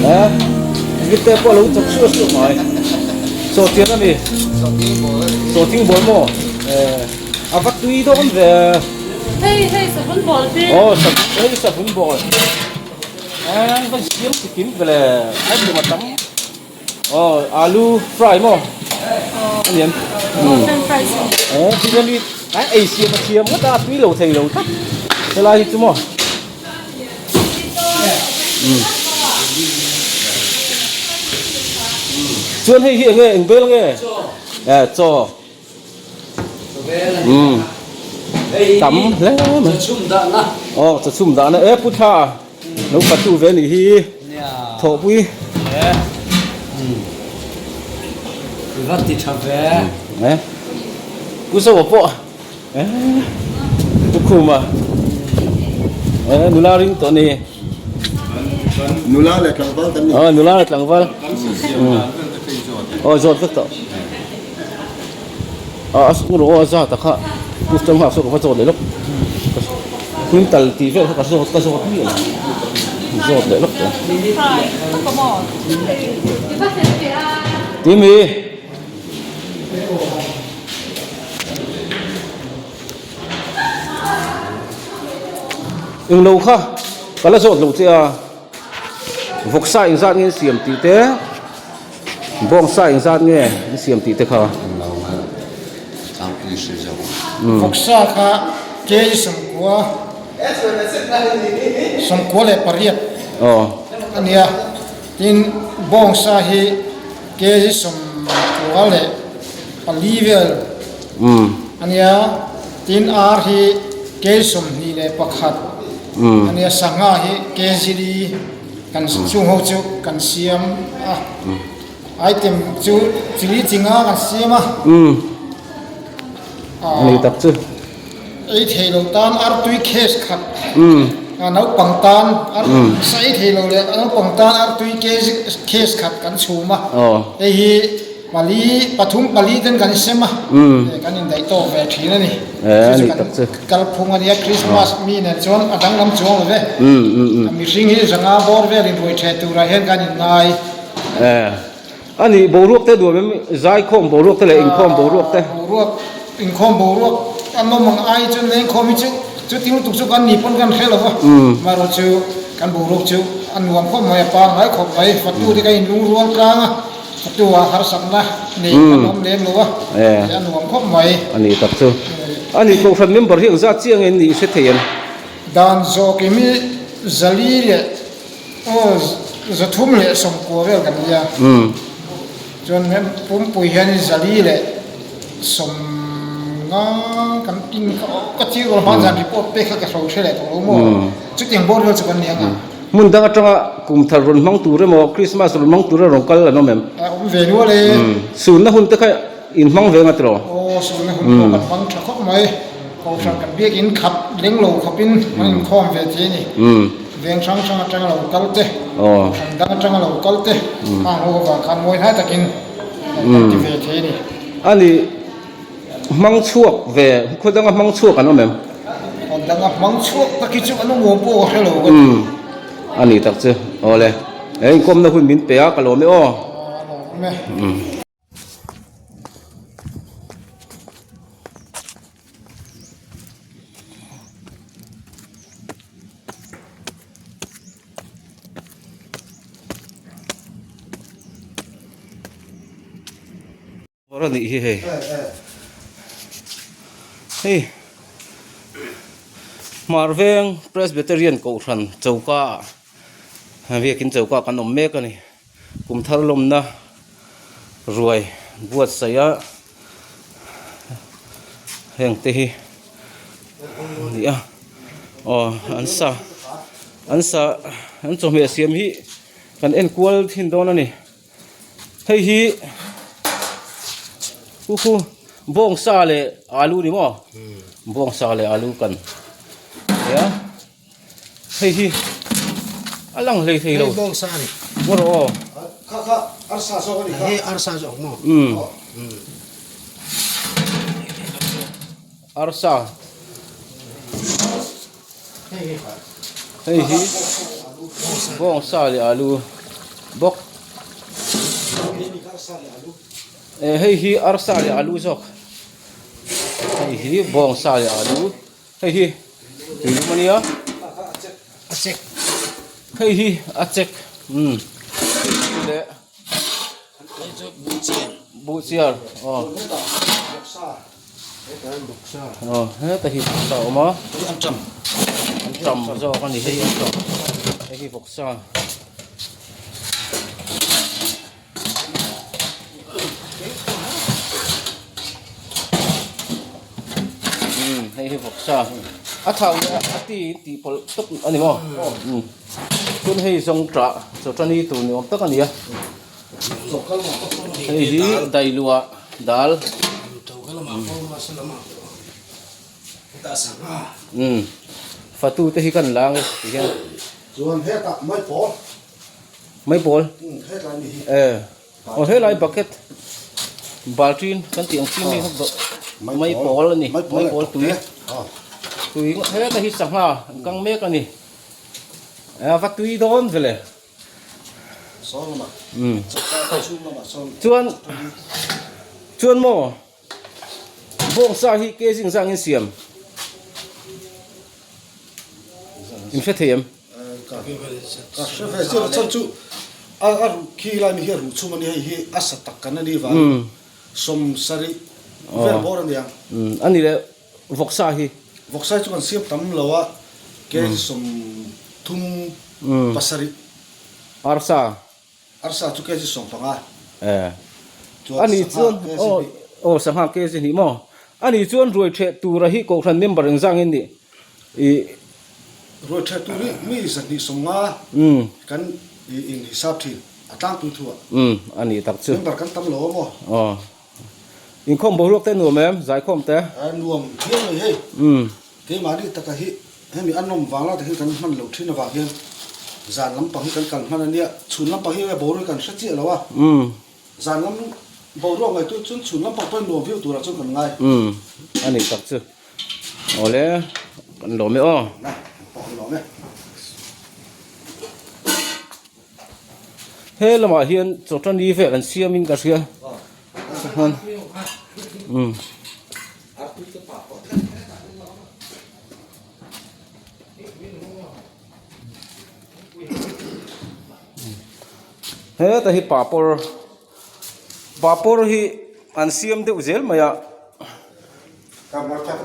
A ngite pawh lo chak suah suah mai. Chaw chian a ni. Chaw thing bawl maw? A va tui dawn ve. Hei hei savun bawl te. Aw sa hei savun bawl. An va siam chi kim ve le. Ai hmu a tam. Aw alu fry maw? A niam. Aw french fries. Aw chicken hi an ei siam a thiam ngawt a tui lo thei lo tlat. Helai hi chu maw. Chuan hei hi enge eng bel nge? Eh chaw. Umm tam hle mai aw chawchhum dahna e pu thla lo fatu ve anih hi thawhpui e pu saw pawh e pu khuma e nula ring tawh a ni nula leh tlangval kan ni aw nula leh tlangval aw zawt vek tawh. A rawh aw a zat a kha custom nghak saw ka va zawt leh lawk quintal tih vel kha ka zawt ka zawt miah lo zawt leh lawk teh Timi englo kha ka la zawt lo che a vawksa engzat nge siam tih te. Bawngsa engzat nge an siam tih te kha? Vawksa kha kei sawmkua sawmkua leh pariat a nia. Tin, bawngsa hi kg 90 leh pali vel a nia. Tin, ar hi kg 21 a nia. Sangha hi kg li. Kan chung ho chu kan siam a, item chu chili chi nga kan siam a. Ani tak chu. Ei thei lo tan artui case khat. Naupang tan ar sa ei thei lo leh naupang tan artui case khat kan chhum a. Hei hi. Pali, pathum pali ten kan sem a, kan indaih tawk ve thin a ni. Chu chu kan kalphung a nia, Christmas mi nen chuan a danglam chuang lo ve. Mihring hi zanga bawr vel inruai theh turah hian kan inngai. A ni, boruak te duam em, zaikhawm boruak te leh inkhawm boruak te. Boruak, inkhawm boruak a nawm ang ai chuan lengkhawm hi chu chuti lutuk chu kan ni pawn kan hre lo va, amaherawhchu kan boruak chu a nuam khawp mai, a pangngai khawp mai, fatu te kan inlungrual tlang a. Tua harsakna nei kan awm lem lo a, tih a nuam khawp mai. A ni tak chu. A ni Kohhran member hi engzat chiang nge ni i hre thei em? Dan zawk i mi zali leh aw 300 leh 90 vel kan nia. Chuan pumpui hian zali leh 50 kan pin kha aw ka chiang lo hman zan report pek kha ka hro hre leh tawh lo maw? Chutiang bawr vel chu kan ni ang a. Hmun dang atanga kum thar rawn hmang tur emaw Christmas rawn hmang tura rawn kal an awm em? A awm ve nual e. Sunna hun te kha in hmang ve nga tiraw? Aw sunna hun pawh kan hmang tha khawp mai. Kohhran kan biakin khat leng lo khawpin kan inkhawm ve thei a ni. Veng hrang hrang atanga lo kal te, kohhran dang atanga lo kal te hang ho avang khan mawi hnai takin kan ti ve thei a ni. A ni. Hmang chhuak ve, khaw danga hmang chhuak an awm em? Khaw danga hmang chhuak tak hi chu an awm awm pawh ka hre lo ka ti. Umm, a ni tak chu. Awle, he inkawmna hun min pe a, ka lawm e aw. Aw, a lawm e. Umm. Kawr a nih hi hei. Hei Hmarveng Presbyterian Kohhran choka ah biakin choka kan awm mek a ni. Kum thar lawmna ruai buatsaih a heng te hi a ni a aw an sa an sa an chawhmeh siam hi kan en kual thin dawn a ni. Hei hi khu khu bawngsa leh alu ni maw bawngsa leh alu kan nia hei hi a lang hlei thei lo bawngsa ni maw rawh aw kha kha arsa zawk ani kha hei arsa zawk maw arsa Hei hi bawngsa leh alu bawk eh hei hi arsa leh alu zawk hei hi bawngsa leh alu hei hi tuilum a nia hei hi a chek umm leh buhchiar aw. Aw heta hi vawksa a awm a anṭam zawk a ni hei anṭam hei hi vawksa umm hei hi vawksa a thau leh a ti in tih pawlh tawp a ni maw umm chuan hei zawngṭah chawṭani tur ni awm tak a ni a. Hei hi dailuah dal umm fatu te hi kan la ang e ti hian maipawl e aw helai bucket baltin kan tih ang chi mi kha maipawl a ni maipawl tui tui heta hi sangha an kang mek a ni a va tui dawn vele. Chuan chuan maw bawngsa hi ke zing zang in siam in hre thei em? Ka hre ve chiah chan chu a a ruh khi lai mi hi a ruh chhum a ni hei hi a sa tak kan a ni vang sawmsarih vel bawr a nia. A ni leh Vawksa hi. Vawksa hi chu kan siam tam lo a, kg 37. Arsa. Arsa chu kg 15. Eh. Ani chuan aw aw sangha kg hnih maw? Ani chuan ruai theh tura hi Kohhran member engzang in nih i. Ruai theh tur hi mi 250 kan in hisap thin a tlangpui thu ah. Umm ani tak chu. Member kan tam lo a maw? Aw. Inkhawm boruak te nuam em? Zaikhawm te? A nuam phian mai hei. Keimahni taka hi hemi a nawm vang lai tak hi kan hman loh thin avang hian zan lampang hi kan kal hman a nia. Chhun lampang hi enge boruak hi kan hre chiah lo a. Zan lam boruak ngaihtuah chuan chhun lampang pawhin nuam viau turah chuan kan ngai. A nih tak chu. Awle kan lawm e aw. Na, kan lawm e. He lamah hian chawṭani vel an siamin ka hria chuan umm heta hi papawr papawr hi an siam deuh zel mai a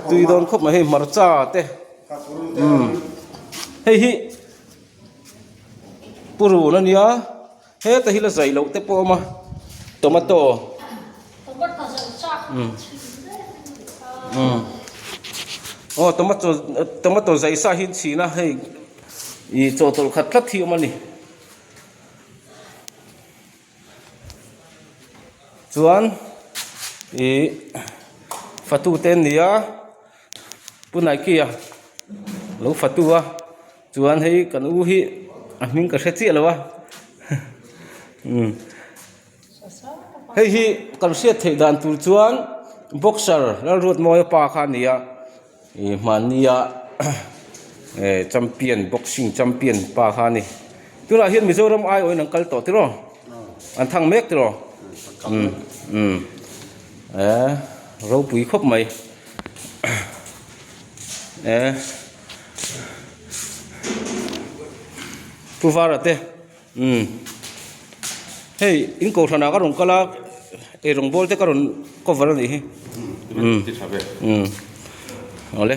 tui dawn khawp mai hei hmarcha te umm hei hi. Purun a nia heta hi la zai loh te pawh a awm a tomato umm umm aw tomato tomato zai sa hi an chhin a hei ih chawhtawlh khat tlat hi a awm a ni chuan ih fatu te an ni a pu Nike-a lo fatu a. Chuan hei kan u hi a hming ka hre chiah lo a umm hei hi kan hriat theih dan tur chuan boxer Lalruatmawia pa kha a ni a ih hmannia eh champion boxing champion pa kha a ni tunah hian Mizoram aiawhin an kal tawh tiraw an thang mek tiraw umm umm eh ropui khawp mai eh. Pu Vara te umm hei in kohhran ah ka rawn kal a Eirawng bawl te ka rawn cover a nih hi. Umm umm awle.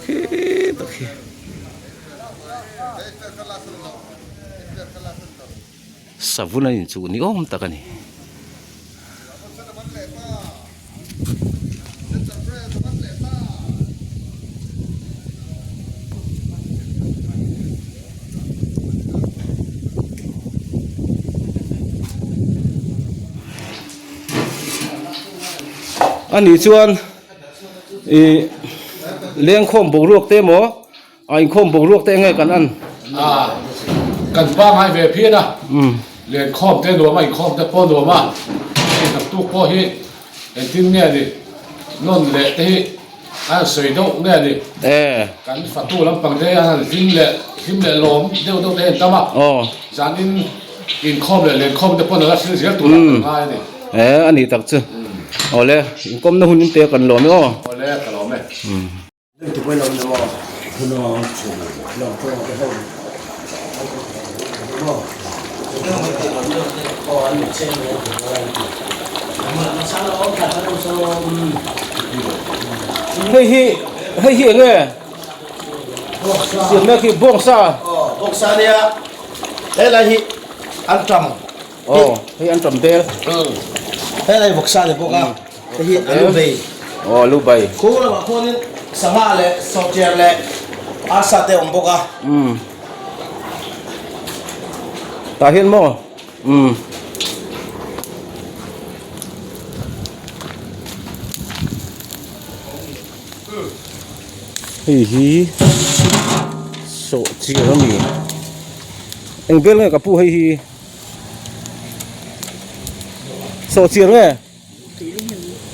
Khi tak hi. Savun a inchuh ni awm tak a ni. A nih chuan ih lengkhawm boruak te emaw A inkhawm boruak te enge kan an? A, kan pangngai ve phian a, lenkhawm te nuam a, inkhawm te pawh nuam a, hei naktuk pawh hi engtin nge ni nawn leh te hi a han sawi deuh nge ni? Kan fatu lampang te hian han hlim leh hlim leh lawm deuh deuh te hi an tam a, zanin inkhawm leh lenkhawm te pawh nala thil zel tur ah kan ngai a ni. E, a nih tak chu. Awle, inkawmna hun in te kan lawm e aw. Awle, ka lawm e. Hei hi hei hi enge siam mek hi bawngsa bawngsa nia helai hi anṭam aw hei anṭam bel helai vawksa ni bawk a Hei hi alu bei. Aw alu bei. Khu lamah khuanin sangha leh sawhchiar leh arsa te a awm bawk a. Umm. Tah hian maw? Umm. Hei hi sawhchiar a ni. Eng vel nge ka pu hei hi? Sawhchiar nge?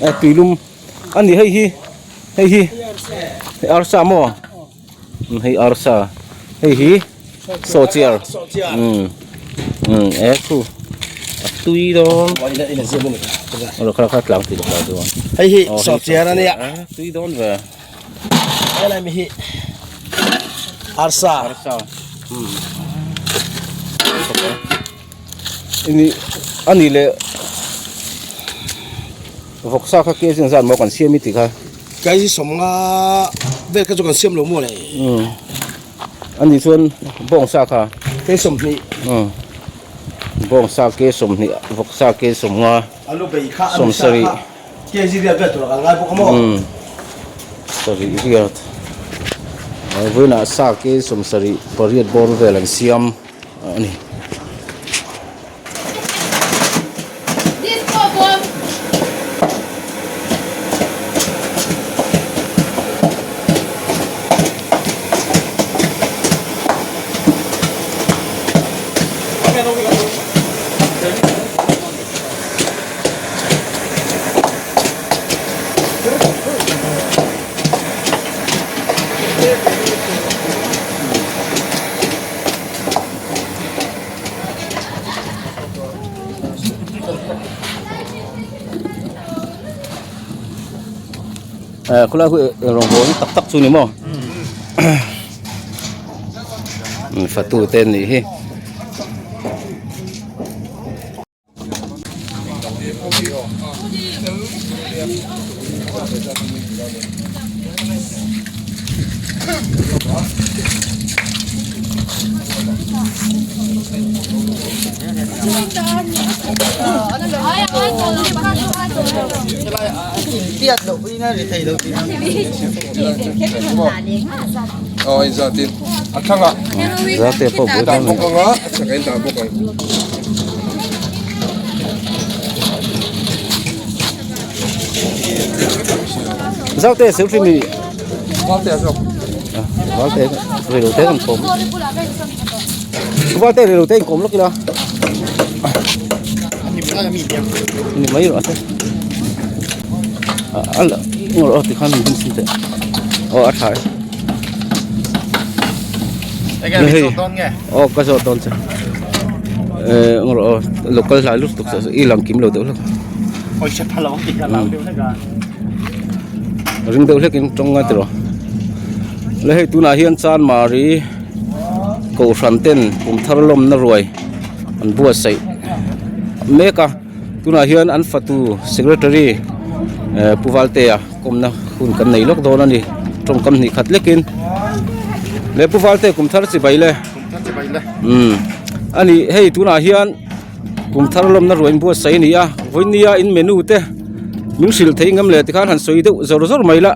Eh tuilum a ni hei hi hei hi hei arsa maw hei arsa hei hi sawhchiar umm umm e khu a tui dawn aw kha kha tlang tih loh chuan hei hi sawhchiar a nia tui dawn ve helai mi hi arsa arsa umm Ini a nih leh vawksa kha kg zat maw kan siam i tih kha. Kg sawmnga vel kha chu kan siam lo maw le. Umm a nih chuan bawngsa kha. Kg 20. Umm bawngsa kg 20 vawksa kg 50. Alu bei kha alu sa kha kg riat vel tur ah kan ngai bawk a maw. Umm sarih riat vawiinah sa kg 70 pariat bawr vel an siam. a ni. Eh khulai khu rawng bawl tak tak chu ni maw fatu te an nih hi. Zate pawh buai dawn a ni. Zaute sil hrim i Valte rilo te kan kawm Valte rilo te in kawm lawk ila ni mai rawh ase a la ngawr aw tikhan min hung sin teh aw a tha e hei aw ka zawt dawn che eh ngawr aw local hlai lut tuk i lang kim lo deuh hlek Ring deuh hlekin tawng a tiraw. Le hei tunah hian Chanmari Kohhran ten kum thar lawmna ruai an buatsaih mek a. Tunah hian an fatu secretary eh Pu Valtea kawmna hun kan nei lawk dawn a ni. Tawngkam hnih khat lekin le Pu Valte kum thar chibai le. Kum thar chibai le. Umm a ni hei tunah hian. Kum thar lawmna ruai inbuatsaih a ni a, vawinia in menu te min hrilh theih ngam leh tikhan han sawi deuh zawr zawr mai la.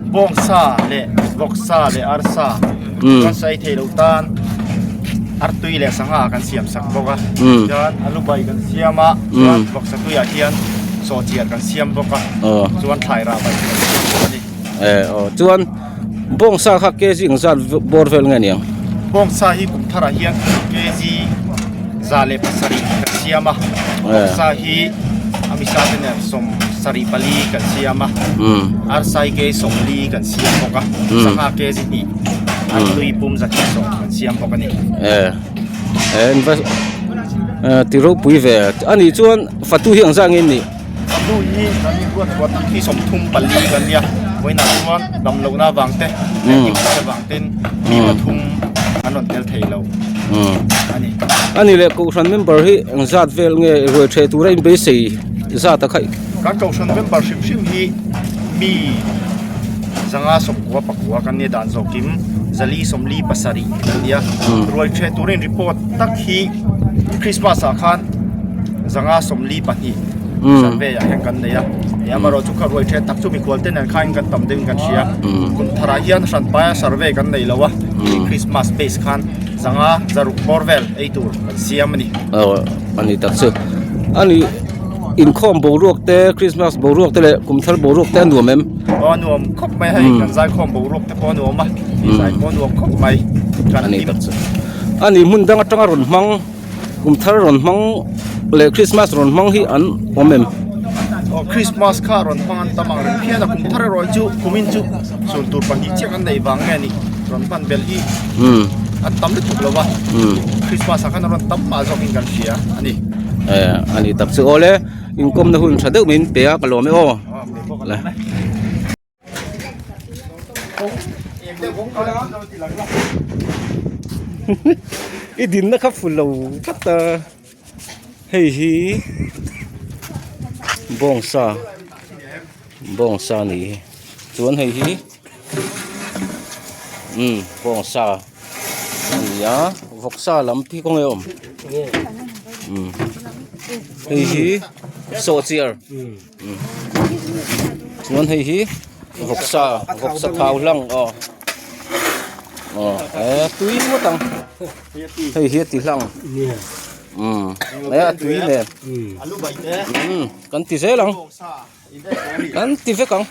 Bawngsa leh vawksa leh arsa kan sawi theih loh tan artui leh sangha kan siam sak bawk a, chuan alu bai kan siam a, chuan vawksa tuiah hian sawhchiar kan siam bawk a, chuan thlai rah bai kan siam bawk a ni. Chuan Bawngsa kha kg engzat bawr vel nge niang? Bawngsa hi kum tharah hian kg 107 kan siam a, bawngsa hi a misa te nen 74 kan siam a, arsa hi kg 40 kan siam bawk a, sangha kg 2, artui pum 110 kan siam bawk a ni. Ti ropui ve a nih chuan fatu hi engzat nge in nih? Fatu hi kan inruat chhuah tak hi 34 kan nia, vawiinah chuan damlohna avang te leh thingpui avang ten mi pathum an rawn tel thei lo a ni. A ni leh Kohhran member hi engzat vel nge ruai theh tura inbeisei zat a khaih? Kan Kohhran member hrim hrim hi mi 594 kan nia dan zawhkim 447 kan nia, ruai theh turin report tak hi Christmas ah khan 542 survey ah hian kan nei a hei amaherawh chu kha ruai then tak chu mikhual te nen khan kan tam deuh in kan hria kum tharah hian hran paia survey kan nei lo a Christmas base khan zanga zaruk bawr vel ei tur kan siam a ni. Aw a ni tak chu a ni inkhawm boruak te Christmas boruak te leh kum thar boruak te a nuam em? Aw a nuam khawp mai hei kan zaikhawm boruak te pawh a nuam a zai pawh a nuam khawp mai a ni tak chu a ni hmun dang atanga rawn hmang. Kum thar rawn hmang leh Christmas rawn hmang hi an awm em? Aw Christmas kha rawn hmang an tam ang reng phian a, kum thar erawh hi chu kumin chu chhun tur pahnih chiah kan neih vang nge ni rawn hman belh hi an tam lutuk lo va, Christmas ah khan a rawn tam mah zawkin kan hria a ni. Eh a ni tak chu aw le, inkawmna hun tha deuh min pe a ka lawm e aw. Le. I dinna kha full lo tlat a hei hi bawngsa bawngsa a ni hi chuan hei hi umm bawngsa a ni a vawksa lam phei kawng nge a awm umm hei hi sawhchiar. Chuan hei hi vawksa vawksa thau hlang aw aw e tui ngawt ang hei hi a ti hlang umm e a tui nen umm kan ti zel ang kan ti vek ang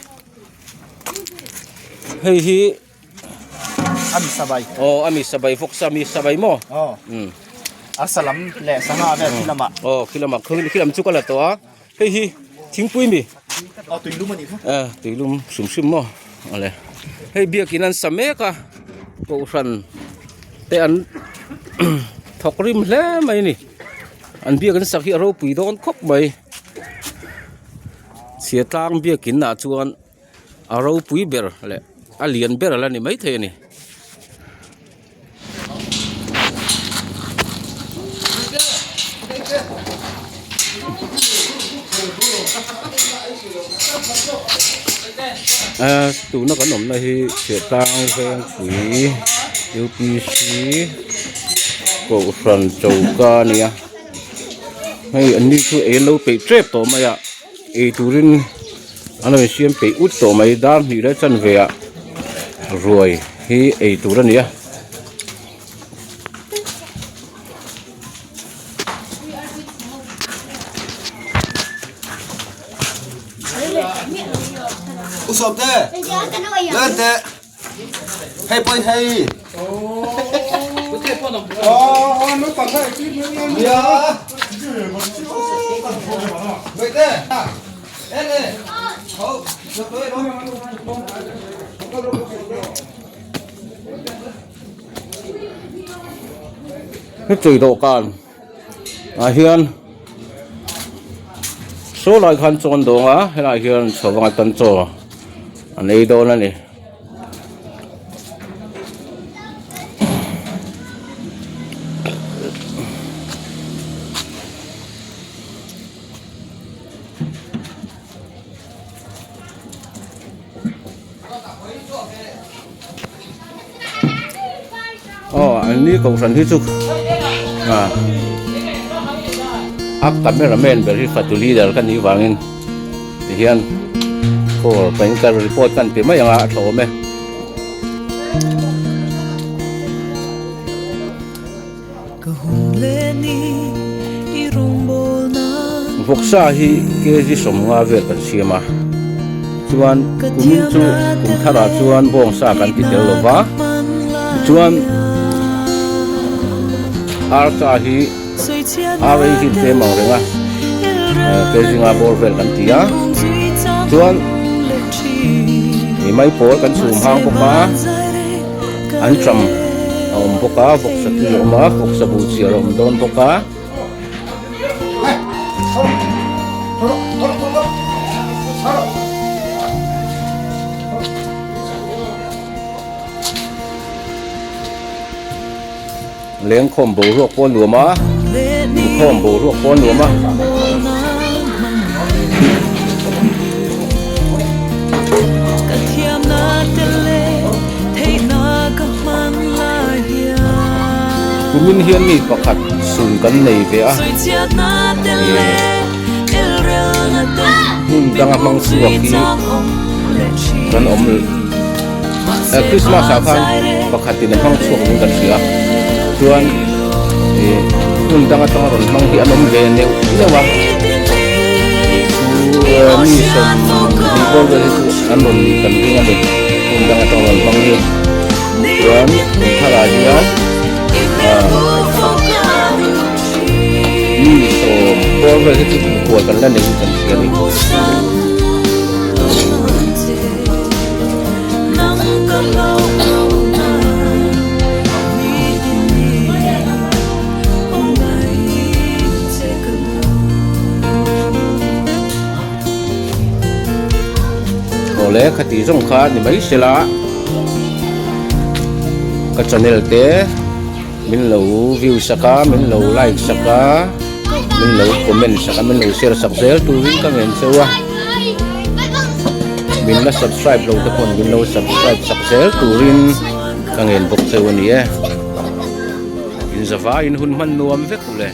hei hi Ami sabai. Aw ami sabai vawksa ami sabai maw? Aw. Umm. Arsa lam leh sangha vel khi lamah. Aw khi lamah khi lam chu ka la tawh a. Hei hi thingpui mi? Aw tuilum a nih kha. Eh tuilum hrim hrim maw? Awle. Hei biakin an sa mek a kohhran te an thawk rim hle mai a ni. An biakin sak hi a ropui dawn khawp mai. Chhiatlang biakin ah chuan. A ropui ber leh a lian ber ala ni maithei a ni. Ehh tuna kan awmna hi Chhiahtlang Vengpui U_P_C Kohhran choka a ni a hei an ni chu ei an lo peih tep tawh mai a. Ei turin an rawn siam peih ut tawh mai dar hnih leh chanve ah ruai hi ei tur a ni a. Hei pawh hei. Heti dawhkan ah hian saw lai khan chaw an dawng a helaiah hian chho vanga tan chaw. An ei dawn a ni. Aw an ni kohhran hi chu ah a cameraman ber hi fatu leader ka nih vangin tihian call pahin ka report ka an ti mai ang a a tha awm e. Vawksa hi kg 50 vel kan siam a, chuan kumin chu kum tharah chuan bawngsa kan ti tel lo va, tichuan arsa hi ar ei hi tlem ang reng a, kg 5 bawr vel kan ti a, chuan maipawl kan chhum hang bawk a. An ṭam a awm bawk a, vawksa tui a awm a, vawksa buh chiar a awm dawn bawk a. Lengkhawm boruak pawh a nuam a, inkhawm boruak pawh a nuam a. Kumin hian mi pakhat sun kan nei ve a, hmun danga hmang chhuak hi kan awm Christmas ah khan pakhatin a hmang chhuak ding kan hria chuan ih hmun dang atanga rawn hmang hi an awm ve neuh neuh a chu mi 20 bawr vel hi chu an rawn nih kan ring a ni hmun dang atanga rawn hmang hi chuan kum tharah hian ah mi 10 bawr vel hi chu inkual kan la nei in kan hria a ni. Awle khati zawng kha ni mai sela ka channel te min lo view sak a min lo like sak a min lo comment sak a min lo share sak zel turin ka ngen cheu a min la subscribe lo te pawn min lo subscribe sak zel turin ka ngen bawk cheu a ni e in zavaiin hun hman nuam vek u le.